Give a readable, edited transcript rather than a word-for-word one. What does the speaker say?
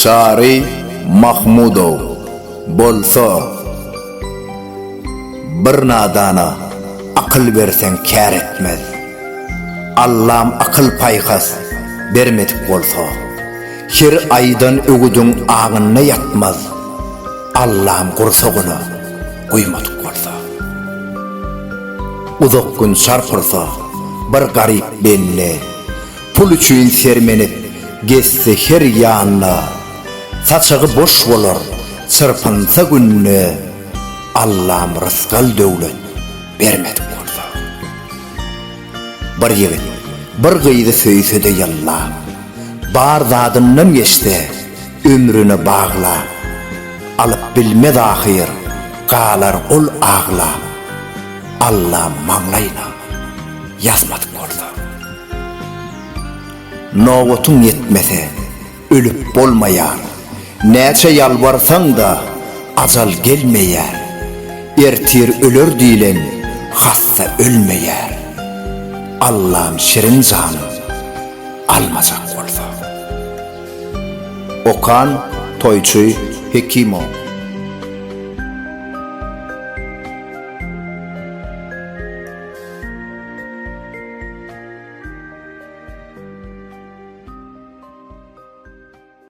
Çary Mahmudow bolsa bir nadana akyl berseň kär etmez. Allam akyl-paýhas bermedik bolsa, her aýdan öwüdiň aňynda ýatmaz. Allam gursagyna guýmadyk bolsa. Uzak gün çarp ursa bir garyp bende, Pul üçin sermenip gezse her ýanda, Saçagy boş bolar, çyrpynsa günde, Allam rysgal-döwlet bermedik bolsa. Bir ýigit bir gyzy söýse-de ýyllap, Bar zadyndan geçse, ömrüne baglap, Alyp bilmez ahyr, galar ol aglap, Allam maňlaýyna ýazmadyk bolsa. Nobatyň ýetmese, ölüp bolmaýar. Näçe ýalbarsaň-da, ajal gelmeýär. Ertir öler diýlen hassa ölmeýär. Allam şirin janyň almajak bolsa. Okan Toýçy Hekimow.